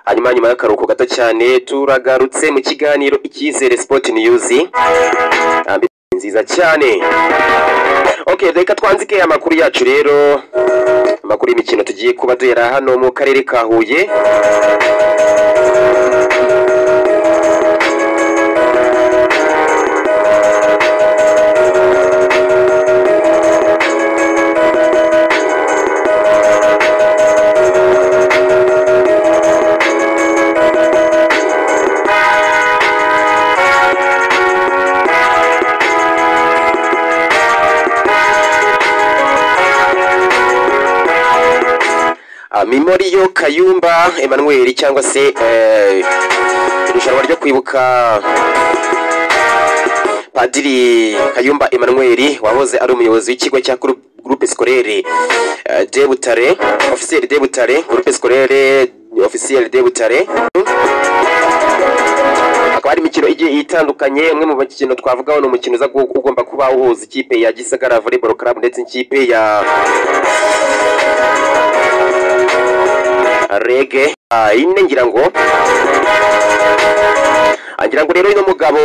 Hanyuma nyuma y'akaruhuko gato cyane turagarutse mu kiganiro Icyizere Sport News nziza cyane. Okay, reka twanzike amakuru yacu rero, amakuru y'imikino tugiye kuba duhera hano mu karere ka Huye. Memorial Kayumba Emmanuel cyangwa se irushanwa ryo kwibuka Padiri Kayumba Emmanuel wahoze ari umuyobozi w'ikigo cya Groupe Scolaire de Butare, Officiel de Butare, Groupe Scolaire Officiel de Butare. Akaba ari imikino igiye itandukanye. Umwe mu mikino twavugaho ni umukino uza ugomba kuba uhuza ikipe ya Gisagara Volleyball Club ndetse n'ikipe ya Rege ine. Ngira ngo rero uno mugabo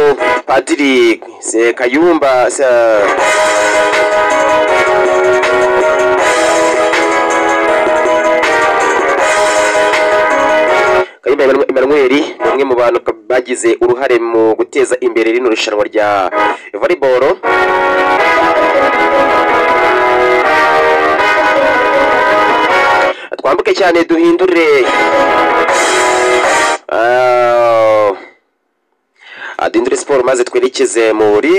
Padiri Kayumba Kayumba Emmanuel ni umwe mu bantu bagize uruhare mu guteza imbere rino rushanwa rya volleyball. Twambuke cyane duhindure siporo maze twerekeze muri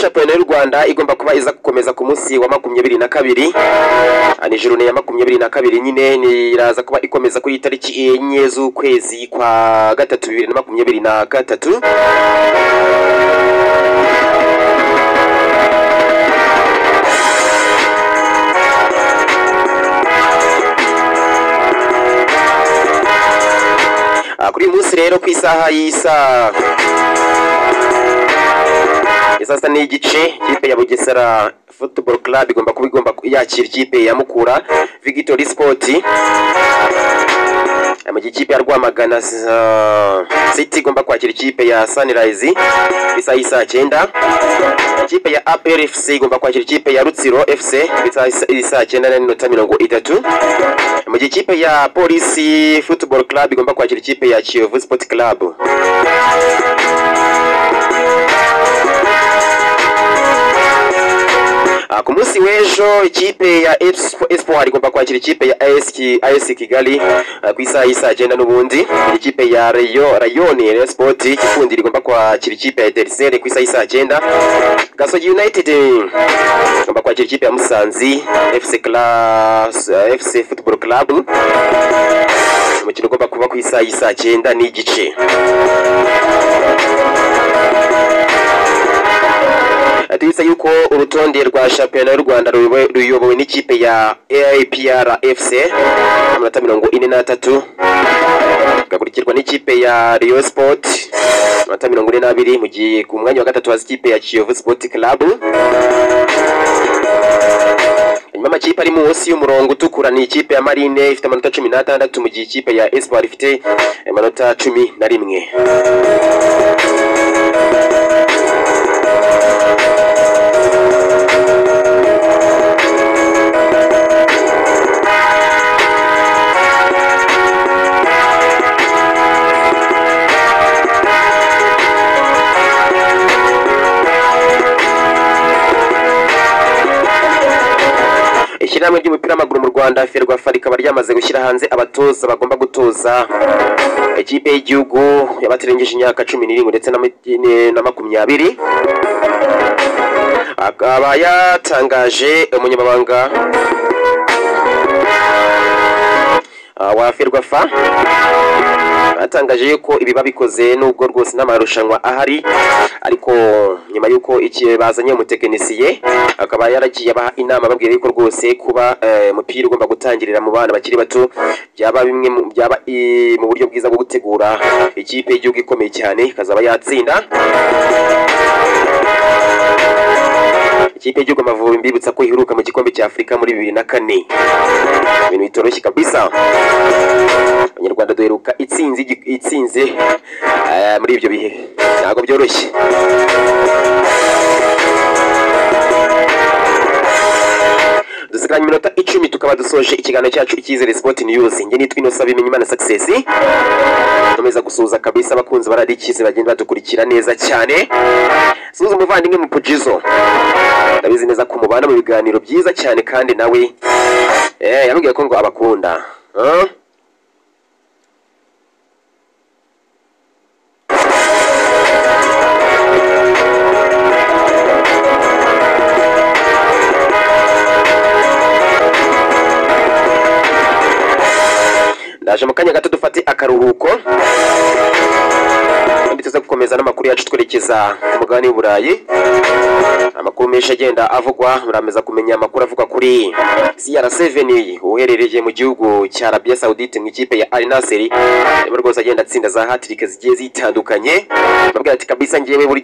shampiyona y'u Rwanda igomba kuba iza gukomeza ku munsi wa 22. Ni journée ya 22 nyine iraza kuba ikomeza kuri tariki 4 z'ukwezi kwa gatatu 2023. Kuri uyu munsi rero ku isaha y'isa sasa n'igice, ikipe ya Bugesera Football Club igomba kuba igomba yakira ikipe ya Mukura Victory Sport. Mu gihe ikipe ya Rwamagana City igomba kwakira ikipe ya Sunrise isaha y'isa 9. Ikipe ya APR FC igomba kwakira ikipe ya Rutsiro FC isaha 9:30. Mu gihe ikipe ya Police Football Club igomba kwakira ikipe ya Kiyovu Sport Club. Ku munsi w'ejo ikipe ya Espoir igomba kwakira ikipe ya AS Kigali ku isaha y'isa 9 n'ubundi. Ikipe ya Rayon Sport Gikundiro igomba kwakira ikipe ya Etincelle ku isaha y'isa 9. Gasogi United igomba kwakira ikipe ya Musanze FC Class FC Football Club. Umukino ugomba kuba ku isaha y'isa 9 n'igice. Tubitse yuko urutonde rwa shampiyona y'u Rwanda ruyobowe n'ikipe ya APR FC amanota 43, igakurikirwa n'ikipe ya Rayon Sport amanota 42, mu gihe ku mwanya wa gatatu haza ikipe ya Kiyovu Sport Club. Hanyuma amakipe ari munsi y'umurongo utukura ni ikipe ya Marine ifite amanota 16, mu gihe ikipe ya Espoir ifite amanota 11. Ishyirahamwe ry'umupira w'amaguru mu Rwanda FERWAFA rikaba ryamaze gushyira hanze abatoza bagomba gutoza ikipe y'igihugu y'abatarengeje imyaka 17 ndetse na 20. Akaba yatangaje umunyamabanga wa FERWAFA atangaje yuko ibi babikoze nubwo rwose n'amarushanwa ahari, ariko nyuma yuko iki bazanye umutekinisiye akaba yaragiye abaha inama babwira yuko rwose kuba umupira ugomba gutangirira mu bana bakiri bato byaba bimwe byaba mu buryo bwiza bwo gutegura ikipe y'igihugu ikomeye cyane ikazaba yatsinda. Ikipe y'igihugu Amavubi mbibutsa ko iheruka mu gikombe cya Afurika muri 2004. Ibintu bitoroshye kabisa. Abanyarwanda duheruka itsinze muri ibyo bihe, ntabwo byoroshye. Dusigaranye iminota 10 tukaba dusoje ikiganiro cyacu Icyizere Sport News. Njye nitwa Innocent Bimenyimana Success. Nkomeza gusuhuza kabisa abakunzi ba Radio Icyizere bagenda badukurikira neza cyane. Suhuza umuvandimwe Mupujizo, ndabizi neza ko mubana mu biganiro byiza cyane, kandi nawe yambwiye ko ngo abakunda. Ndaje mu kanya gato dufate akaruhuko, kandi tuze gukomeza n'amakuru yacu twerekeza ku mugabane w'Uburayi. Amakuru menshi agenda avugwa, murameza kumenya amakuru avugwa kuri CR7 uherereye mu gihugu cya Arabia Saudite mu ikipe ya Al Nassr, arimo rwose agenda atsinda za hat-trick zigiye zitandukanye. Babwira ati kabisa ngewe burya